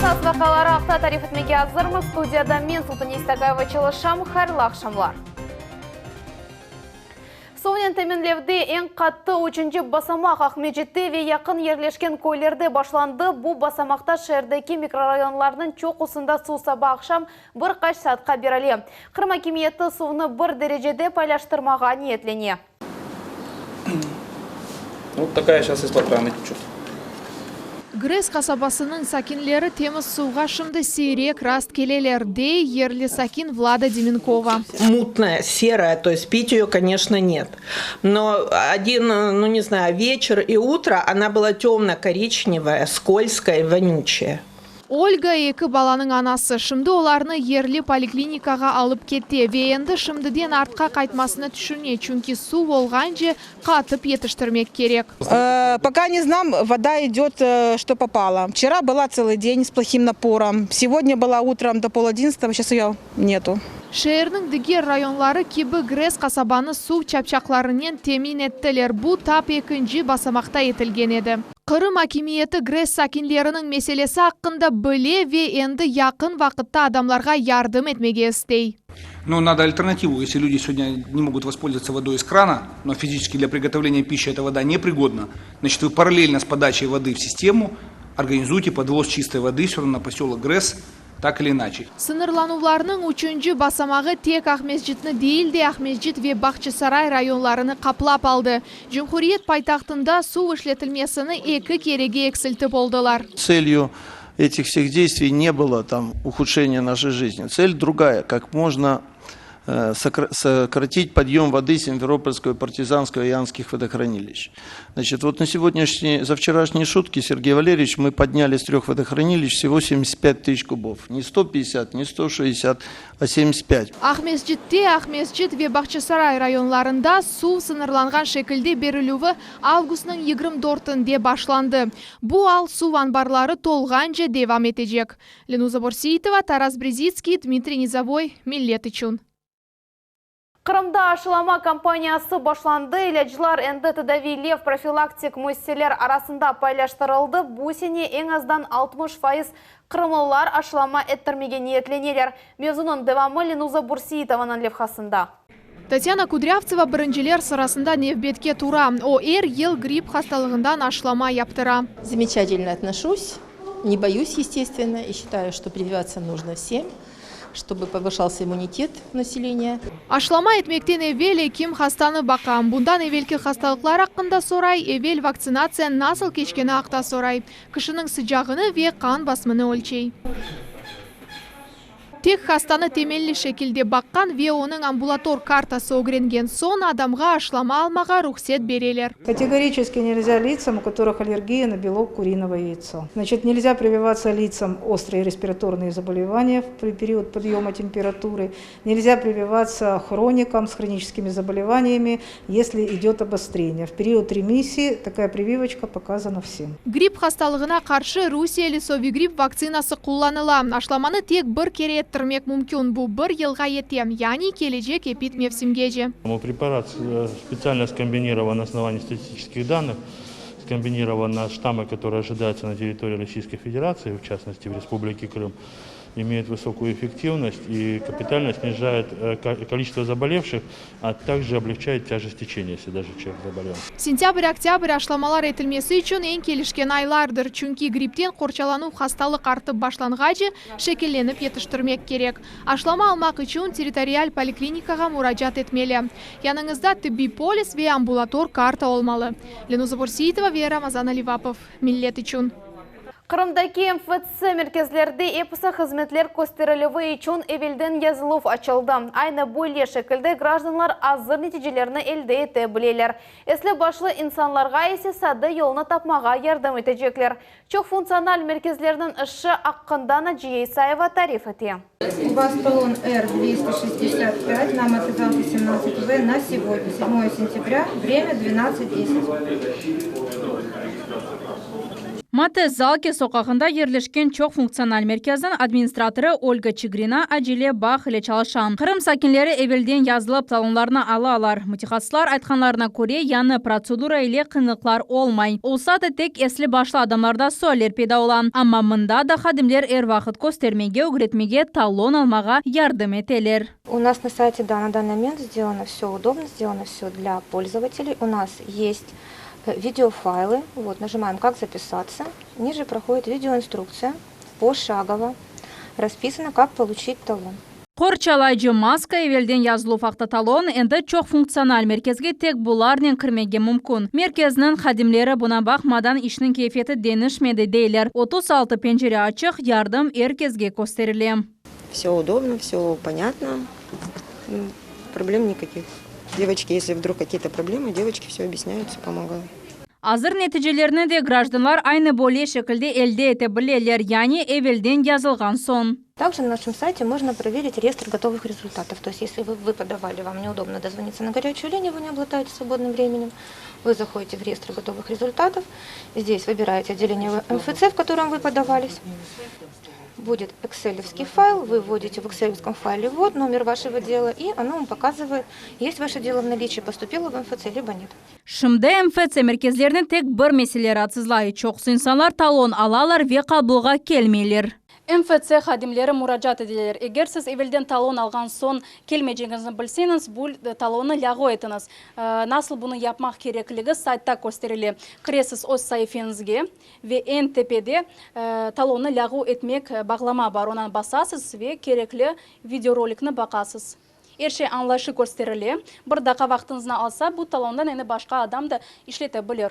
Esas vaqiaları aqta tarif etmege azırmız. Studiyada men, Sultaniye İstagayeva, çalışam. Hayırlı aqşamlar. Suvnen teminlevde eñ qattı üçünci basamaq Aqmescitte ve yaqın yerleşken köylerde başlandı. Bu basamaqta şeerdeki mikrorayonlarnıñ çoqusında suv saba-aqşam bir qaç saatqa berile. Qırım akimiyeti suvnı bir derecede paylaştırmağa niyetlene. Vot takaya şas iz-pod krana teçet. GRES qasabasınıñ sakinleri temiz suvğa şimdi siyrek rast keleler, dey yerli sakin Vlada Demenkova. Mutnaya, seraya, to est pit eyo, koneçno, net. No odin, nu ne znayu, veçer i utro ona byla temno-koriçnevaya, skolzkaya i vonüçaya. Olga, eki balanıñ anası, şimdi olarnı yerli poliklinikağa alıp kete ve endi şimdiden artqa qaytmasını tüşüne, çünki suv olğance qatıp yetiştirmek kerek. Poka ne znam, voda idet, çto popalo. Vçera byla tselıy den s plohim naporom, segodnâ byla utrom do pol odinnatsatogo, şas eyo netu. Şeerniñ diger rayonları kibi GRES qasabanı suv çapçaqlarınen temin ettiler, bu tap ekinci basamaqta etilgen edi. Qırım akimiyeti GRES sakinleriniñ meselesi aqqında bile ve endi yaqın vaqıtta adamlarğa yardım etmege istey. No nado alternativu, esli lüdi segodnâ ne mogut vospolzovаться vodoy iz krana, no fiziçeski dlâ prigotovleniya pişçi eta voda ne prigodna, znaçit vı paralelno s podaçey vody v sistemu organizuyte podvoz çistoy vody vse ravno na posölok GRES, tak ili inaçe. Sıñırlanuvlarnıñ üçünci basamağı tek Aqmescitni değil de, Aqmescit ve Bağçasaray rayonlarını qaplap aldı. Cumhuriyet paytahtında suv işletilmesini eki kerege eksiltip oldılar. Целью этих всех действий не было там ухудшения нашей жизни. Цель другая, как можно сократить подъем воды Симферопольского, Партизанского и Янских водохранилищ. Значит, вот на сегодняшние, за вчерашние сутки, Сергей Валерьевич, мы подняли с трех водохранилищ всего 75 тысяч кубов. Не 150, не 160, а 75. Aqmescitte, Aqmescit ve Bağçasaray rayonlarında suv sıñırlanğan şekilde berilüvi avgustnıñ 24-inde başlandı. Bu al suv anbarları tolğance devam etecek. Lenuza Borseyitova, Taras Brezitskiy, Dmitriy Nizovoy, Millet içün. Qırımda aşılama kampaniyası başlandı, ilâclar endi tedaviylev profilaktik müessiseler arasında paylaştırıldı. Bu sene eñ azdan 60% qırımlılar aşılama ettirmege niyetleneler. Mevzunıñ devamı Lenuza Bürseyitovanıñ levhasında. Tatyana Kudrâvtseva birinciler sırasında nevbetke tura. O, er yıl gripp hastalığından aşılama yaptıra. Zamечательно отношусь, не боюсь, естественно, и считаю, что прививаться нужно всем, чтобы повышался иммунитет населения. Aşılama etmekten evel ekim hastanı baqa. Bundan evelki hastalıqlar aqqında soray, evel vaktsinatsiya nasıl keçkeni aqta soray. Kişiniñ sıcağını ve qan basımını ölçey. Tek hastanı temelli şekilde baqqan ve onıñ ambulator kartası ögrengen soñ adamğa aşılama almağa ruhset bereler. Категорически нельзя лицам, у которых аллергия на белок куриного яйца. Значит, нельзя прививаться лицам острые респираторные заболевания в период подъема температуры. Нельзя прививаться хроникам с хроническими заболеваниями, если идет обострение. В период ремиссии такая прививочка показана всем. Gripp hastalığına qarşı rusiyeli Sovigripp vaktsinası qullanıla. Aşılamanı tek bir kere ettirmek mümkün, bu bir yılğa yete, yani kelecek epid mevsimgece. Preparat специально скомбинирован на основании статистических данных, скомбинирован на штаммы, которые ожидаются на территории Российской Федерации, в частности в Республике Крым, имеет высокую эффективность и капитально снижает количество заболевших, а также облегчает тяжесть течения, если даже человек заболел. Sentâbr-oktâbr aşılamalar etilmesi içün eñ kelişken aylardır, çünki grippten qorçalanuv hastalıq artıp başlanğace şekillenip yetiştirmek kerek. Aşılama almaq içün territorial poliklinikağa muracaat etmeli. Yanıñızda tibbiy polis ve ambulator karta olmalı. Lenuza Bürseyitova ve Ramazan Alivapov, Millet içün. Qırımdaki MFC merkezlerde episi hızmetler kösterilüvi içün evelden yazıluv açıldı. Aynı böyle şekilde grajdanlar azır neticelerni elde ete bileler. Esli-başlı insanlarğa ise sade yolnı tapmağa yardım etecekler. Çoqfuntsional merkezlerniñ işi aqqında Naciye İsayeva tarif ete. U vas talon R 265 нам отказался 17 В на сегодня, 7 сентября, время 12:10. Mate Zalki soqağında yerleşken çoq funktsional merkezniñ administratorı Olga Çigrina acele bağ ile çalışa. Qırım sakinleri evelden yazılıp, talonlarnı alalar. Mütehassıslar aytqanlarına köre, yañı protsedura ile qıyınlıqlar olmay. Olsa da, tek esli-başlı adamlarda sualler peyda ola. Amma mında da hadimler er vaqıt köstermege, ögretmege, talon almağa yardım eteler. U nas na sayte, da, na danный момент сделано все удобно, сделано все для пользователей. У нас есть видеофайлы. Вот, нажимаем «Как записаться». Ниже проходит видеоинструкция пошагово. Расписано, как получить талон. Qorçalayıcı maska, evelden yazıluv aqta talon, endi çoqfunktsional merkezge tek bularnen kirmege mümkün. Merkezniñ hadimleri buña baqmadan işniñ keyfiyeti deñişmedi, deyler. 36 pencere açıq, yardım er kesge kösterile. Все удобно, все понятно, проблем никаких. Девочки, если вдруг какие-то проблемы, девочки все объясняют, все помогают. Azır neticelerni de grajdanlar aynı böyle şekilde elde ete bileler, yani evelden yazılğan soñ. Также на нашем сайте можно проверить реестр готовых результатов. То есть, если вы, вы подавали, вам неудобно дозвониться на горячую линию, вы не обладаете свободным временем, вы заходите в реестр готовых результатов, здесь выбираете отделение МФЦ, в котором вы подавались, будет экселевский файл, вы вводите в экселевском файле вот номер вашего дела, и оно вам показывает, есть ваше дело в наличии, поступило в МФЦ, либо нет. Şimdi MFC merkezlerini tek bir mesele raatsızlay. Çoqusı insanlar talon alalar ve qabulğa kelmeyler. MFC hadimleri muracaat eteler. Eger siz evelden talon alğan soñ kelmeycegiñizni bilseñiz, bu talonnı lâğu etiñiz. Nasıl bunı yapmaq kerekligi saytta kösterile. Kiresiz öz saifeñizge ve eñ tepede talonnı lâğu etmek bağlama bar, onan basasız ve kerekli videorolikni baqasız. Er şey añlayışlı kösterile. Bir daqqa vaqtıñıznı alsa, bu talondan endi başqa adam da işlete bilir.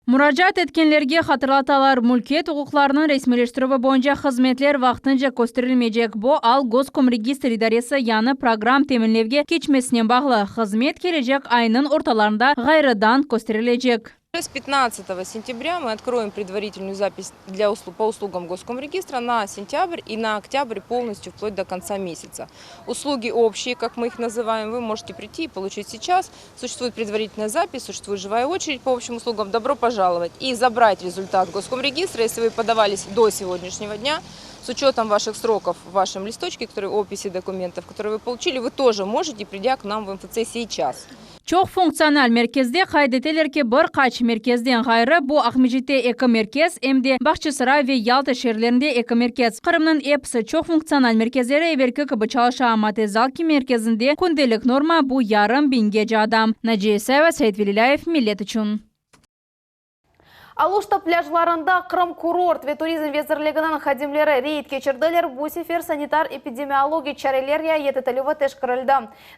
Muracaat etkenlerge hatırlatalar, mülkiyet uquqlarınıñ resmiyleştirüvi boyunca hızmetler vaqtınca kösterilmeycek. Bu al Goskomregistr idaresi yañı programm teminlevge keçmesinen bağlı. Hızmet kelecek aynıñ ortalarında ğayrıdan kösterilecek. С 15 сентября мы откроем предварительную запись для услуг, по услугам Госкомрегистра на сентябрь и на октябрь полностью вплоть до конца месяца. Услуги общие, как мы их называем, вы можете прийти и получить сейчас. Существует предварительная запись, существует живая очередь по общим услугам. Добро пожаловать. И забрать результат Госкомрегистра, если вы подавались до сегодняшнего дня, с учетом ваших сроков в вашем листочке, который описи документов, которые вы получили, вы тоже можете, придя к нам в МФЦ сейчас. Çoq funktsional merkezde qayd eteler ki, bir qaç merkezden ğayrı, bu Aqmescitte eki merkez, em de Bağçasaray ve Yalta şeerlerinde eki merkez. Qırımnıñ episi çoq funktsional merkezleri evelki kibi çalışa, amma Tezalki merkezinde kündelik norma bu yarım biñgece adam. Naciye İsayeva, Seit Velilâyev, Millet içün. Aluşta plâjlarında Qırım kurort ve turizm vezirliginiñ hadimleri reyd keçirdiler. Bu sefer sanitar-epidemiologik çareler riayet etilüvi teşkirildi.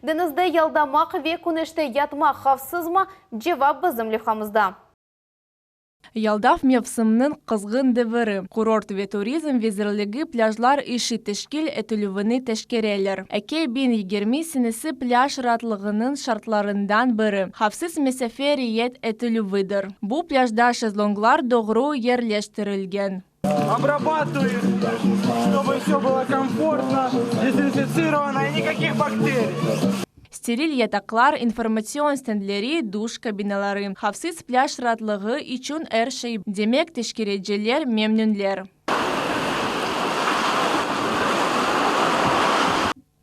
Deñizde yaldamaq ve küneşte yatmaq havfsızmı? Cevap bizim levhamızda. Yaldav mevsimniñ qızğın deviri. Kurort ve turizm vezirligi plâjlar işi teşkil etilüvini teşkereler. 2020 senesi plâj raatlığınıñ şartlarından biri, havfsız mesafe riayet etilüvidir. Bu plâjda şezlonglar doğru yerleştirilgen. Обрабатывают, чтобы все было комфортно, дезинфицировано и никаких бактерий. Steril yataqlar, informatsion stendleri, duş kabinaları. Havfsız plâj raatlığı içün er şey. Demek, teşkereciler memnünler.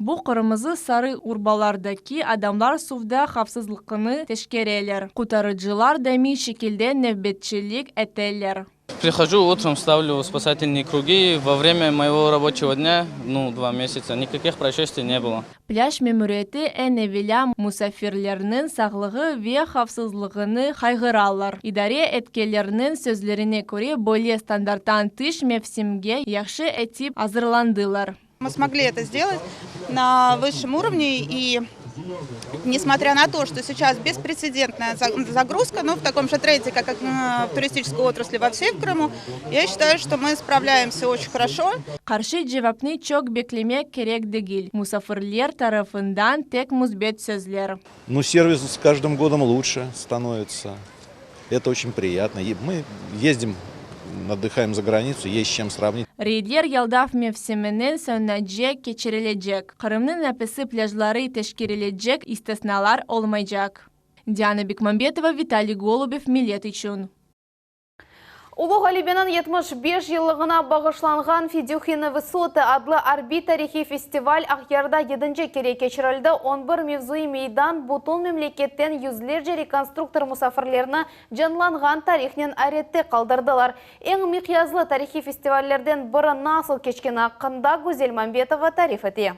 Bu qırmızı-sarı urbalardaki adamlar suvda havfsızlıqnı teşkereler. Qurtarıcılar daimiy şekilde nevbetçilik eteler. Прихожу утром, ставлю спасательные круги. Во время моего рабочего дня, ну, 2 месяца, никаких происшествий не было. Plâj memuriyeti eñ evelâ musafirlerniñ sağlığı ve havfsızlığını qayğıralar. İdare etkenlerniñ sözlerine köre, böyle standarttan tış mevsimge yahşı etip azırlandılar. Мы смогли это сделать на высшем уровне и несмотря на то, что сейчас беспрецедентная загрузка, ну, в таком же тренде, как в туристической отрасли во всей в Крыму, я считаю, что мы справляемся очень хорошо. Qarşı cevapnı çoq beklemek kerek degil. Musafirler tarafından tek müsbet sözler. Ну, сервис с каждым годом лучше становится. Это очень приятно. И мы ездим, отдыхаем за границу, есть с чем сравнить. Reydler yaldav mevsiminiñ soñunace keçirilecek. Qırımnıñ episi plâjları teşkerilecek istisnalar olmaycaq. Diana Bekmambetova, Vitaliy Golubev, Millet içün. Ulu Ğalebeniñ 75 yıllığına bağışlanğan Fedühinı vısotı adlı arbiy-tarihiy festival Aqyarda yedinci kere keçirildi. On bir mevzuiy meydan bütün memleketten yüzlerce rekonstruktor musafirlerni canlanğan tarihnen ayrette qaldırdılar. Eñ miqyaslı tarihiy festivallerden biri nasıl keçkeni aqqında Güzel Mambetova tarif ete.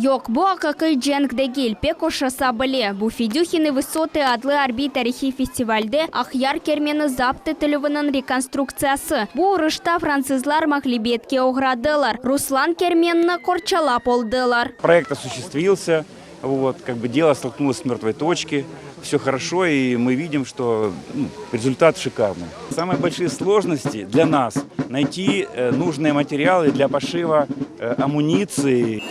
Yoq, bu aqiqiy cenk degil, pek oşasa bile. Bu Fedühini vısotı adlı arbiy-tarihiy festivalde Aqyar kermeni zapt etilüviniñ rekonstruktsiyası. Bu uruşta fransızlar mağlibiyetke oğradılar, Ruslan kermenni qorçalap oldılar. Proekt osуществился, вот, как бы дело столкнулось с мертвой точки, все хорошо, и мы видим, что результат шикарный. Самые большие сложности для нас найти нужные материалы для пошива амуниции.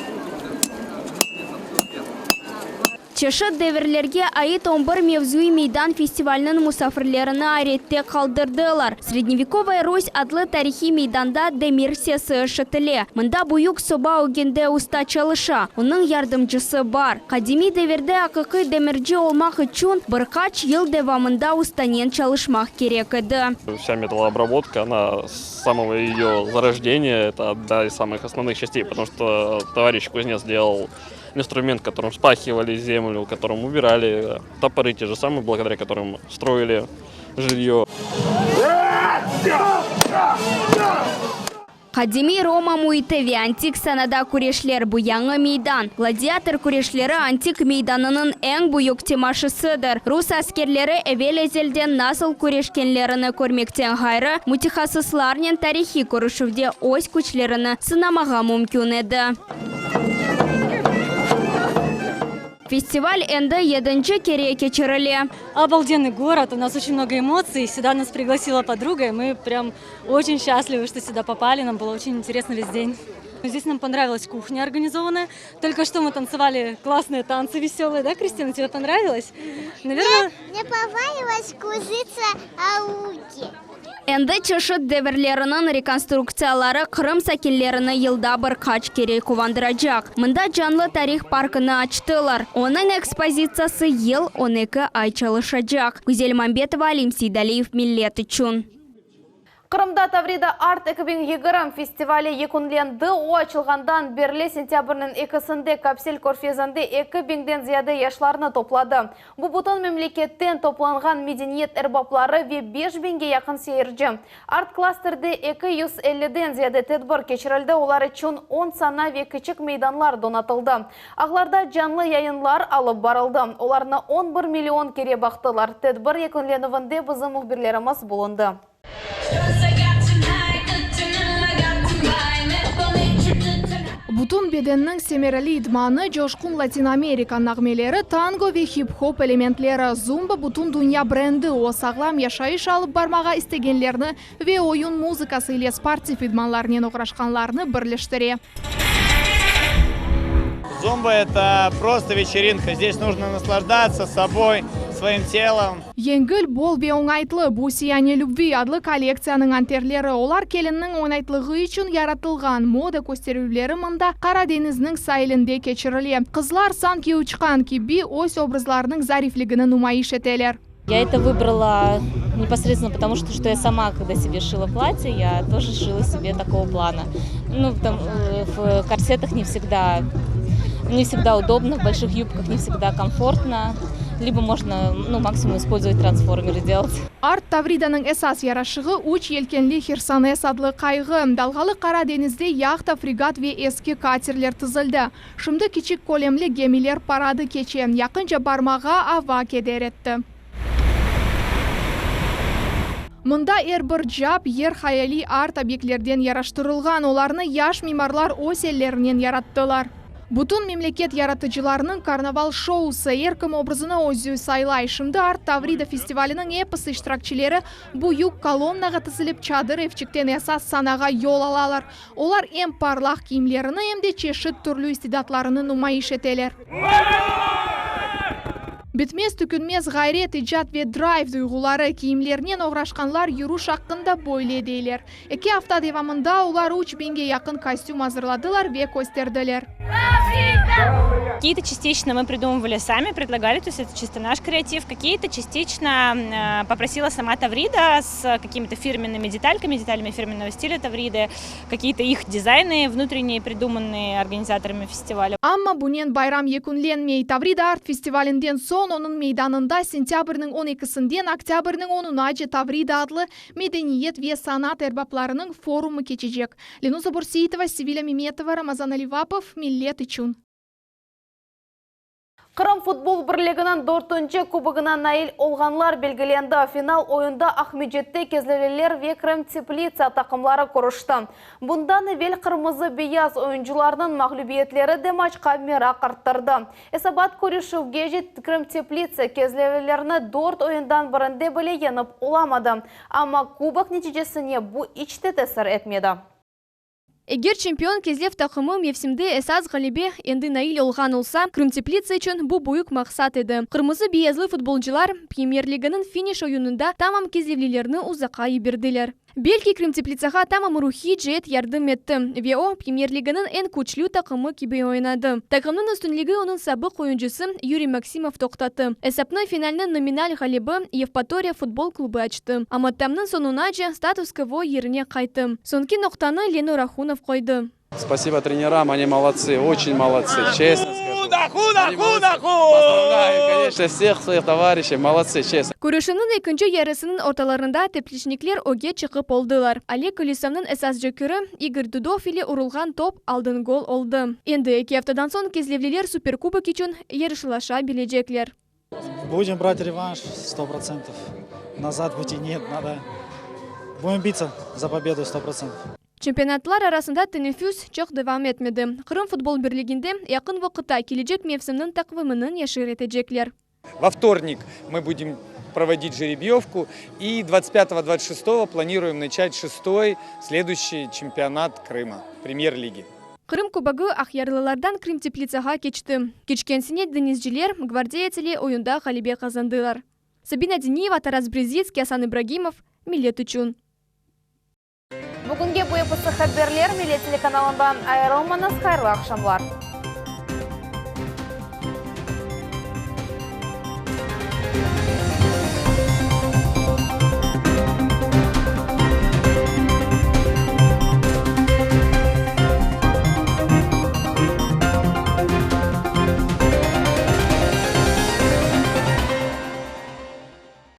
Çeşit devirlerge ait on bir mevzuiy meydan festivalniñ musafirlerini ayrette qaldırdılar. Srednevekovaya Ruсь adlı tarihiy meydanda demir sesi eşitile. Mında büyük soba ögünde usta çalışa, onıñ yardımcısı bar. Qadimiy devirde aqiqiy demirci olmaq içün bir qaç yıl devamında ustanen çalışmaq kerek edi. Vsâ metalloobrabotka, ona s samого eё зарождения, это одна из самых основных частей, потому что товарищ кузнец делал инструмент, которым вспахивали землю, которым убирали топоры те же самые, благодаря которым строили жилье. Qadimiy Roma müiti ve antik sanada küreşler, bu yañı meydan. Gladiator küreşleri antik meydanınıñ eñ büyük temaşısıdır. Rus askerleri evel-ezelden nasıl küreşkenlerini körmekten ğayrı, mütehassıslarnen tarihiy körüşüvde öz küçlerini sınamağa mümkün edi. Festival endi yedinci kere keçirile. Обалденный город, у нас очень много эмоций. Сюда нас пригласила подруга, и мы прям очень счастливы, что сюда попали. Нам было очень интересно весь день. Здесь нам понравилась кухня организованная. Только что мы танцевали классные танцы веселые, да, Кристина, тебе понравилось? Наверное... Мне понравилось кружиться ауки. Endi çeşit devirleriniñ rekonstruktsiyaları Qırım sakinlerini yılda bir qaç kere quvandıracaq. Mında canlı tarih parkını açtılar. Onıñ ekspozitsiyası yıl on eki ay çalışacaq. Güzel Mambetova, Alim Seydaliyev, Millet içün. Qırımda Tavrida Art 2020 festivali yekünlendi. O, açılğandan berli sentâbrniñ ekisinde Kapsel körfezinde eki biñden ziyade yaşlarnı topladı. Bu bütün memleketten toplanğan medeniyet erbapları ve beş biñge yaqın seyirci. Art-klasterde 250-den ziyade tedbir keçirildi, olar içün on sana ve kiçik meydanlar donatıldı. Ağlarda canlı yayınlar alıp barıldı, olarnı on bir million kere baqtılar. Tedbir yekünlenüvinde bizim mühbirlerimiz bulundı. Bütün bedenniñ semereli idmanı, coşqun Latin Amerika nağmeleri, tango ve hip-hop elementleri, zumba bütün dünya brendi, o, sağlam yaşayış alıp barmağa istegenlerni ve oyun muzıkası ile sportiv idmanlarnen oğraşqanlarnı birleştire. Zumba это просто вечеринка, здесь нужно наслаждаться собой, своим телом. Yengil, bol ve oñaytlı, bu Siyaniye lübvi adlı kollektsiyanıñ anterleri. Olar kelinniñ oñaytlığı içün yaratılğan. Moda kösterüvleri mında, Qara deñizniñ sailinde keçirile. Qızlar, sanki uçqan kibi, öz obrazlarınıñ zarifligini numayış eteler. Я это выбрала непосредственно потому, что, что я сама, когда себе шила платье, я тоже шила себе такого плана. Ну, там, в корсетах не всегда, не всегда удобно, в больших юбках не всегда комфортно. Либо можно, ну, максимум использовать трансформеры делать. Art Tavridanıñ esas yaraşığı üç yelkenli Hersones adlı qayğı. Dalğalı Qara deñizde yahta, fregat ve eski katerler tizildi. Şimdi kiçik kölemli gemiler paradı keçe, yaqınca barmağa ava keder etti. Mında er bir cap yer hayaliy art-obyektlerden yaraştırılğan, olarnı yaş mimarlar öz ellerinen yarattılar. Bütün memleket yaratıcılarınıñ karnaval şousı, er kim obrazını özü saylay. Şimdi Art Tavrida festivaliniñ episi iştirakçileri büyük kolonnağa tizilip çadır evçikten esas sanağa yol alalar. Olar em parlaq kiyimlerini, em de çeşit türlü istidatlarını numayış eteler. Bitmez-tükünmez ğayret, icat ve drayv duyğuları, kiyimlernen oğraşqanlar yürüş aqqında böyle deyler. Eki afta devamında olar üç biñge yaqın kostüm azırladılar ve kösterdiler. Какие-то частично мы придумывали сами, предлагали, то есть это чисто наш креатив, какие-то частично попросила сама Таврида с какими-то фирменными детальками, деталями фирменного стиля Тавриды, какие-то их дизайны внутренние, придуманные организаторами фестиваля. Amma bunen bayram yekünlenmey. Tavrida Art festivalinden soñ onıñ meydanında sentâbrniñ on ekisinden oktâbrniñ onunace Tavrida adlı medeniyet ve sanat erbaplarınıñ forumı keçecek. Lenuza Börseitova, Sevilâ Memetova, Ramazan Alivapov, Millet içün. Qırım futbol birliginiñ dörtünci kubogına nail olğanlar belgilendi. Final oyunda Aqmescitte kezlevliler ve Krımteplitsa taqımları körüşti. Bundan evel qırmızı-beyaz oyuncılarnıñ mağlübiyetleri de maçqa meraq arttırdı. Esabat körüşüvgece Krımteplitsa kezlevlilerni dört oyundan birinde bile yeñip olamadı. Amma kubok neticesine bu iç te tesir etmedi. Eger çempion Kezlev taqımı mevsimde esas ğalebe endi nail olğan olsa, Krımteplitsa içün bu büyük maqsat edi. Qırmızı-beyazlı futbolcılar Premyer-liganıñ finiş oyunında tamam kezlevlilerni uzaqqa yiberdiler. Belki Krımteplitsağa tamam ruhiy ceet yardım etti ve o, Premyer-liganıñ eñ küçlü taqımı kibi oynadı. Taqımnıñ üstünligi onıñ sabıq oyuncısı Yuriy Maksimov toqtattı. Esapnı finalniñ nominal ğalibi Yevpatoriya futbol klubı açtı. Amma taymnıñ soñunace status-kvo yerine qayttı. Soñki noqtanı Lenur Ahunov qoydı. Spasibo treneram, oni molodцы, oçen molodцы, çestno skažu. Oni molodцы. Pozdravlâyu, koneçno, vseh svoih tovarişey, molodцы, çestno. Körüşüvniñ ekinci yarısınıñ ortalarında tepliçnikler ögge çıqıp oldılar. Oleg Kolesovnıñ esas cökeri İgor Dudov ile urulğan top aldın gol oldı. Endi eki aftadan soñ kezlevliler Superkubok içün yarışılaşa bilecekler. Budem brat revanş, sto protsentov. Nazad puti net, nado budem bitsa za pobedu sto protsentov. Çempionatlar arasında teneffüs çoq devam etmedi. Qırım futbol birliginde yaqın vaqıtta kelecek mevsimniñ taqvimini neşir etecekler. Vo vtornik mı budem provodit jerebiyovku i dvadtsat pyatogo, dvadtsat şestogo planiruem naçat şestoy, sleduyuşiy çempionat Krıma, premyer ligi. Qırım kubogı aqyarlılardan Krımteplitsağa keçti. Keçken sene deñizciler Gvardeyets ile oyunda ğalebe qazandılar. Sabina Diniyeva, Taras Brezitskiy, Asan İbragimov, Millet içün. Bugünge bu episi haberler, Millet telekanalından ayırılmañız, hayırlı aqşamlar.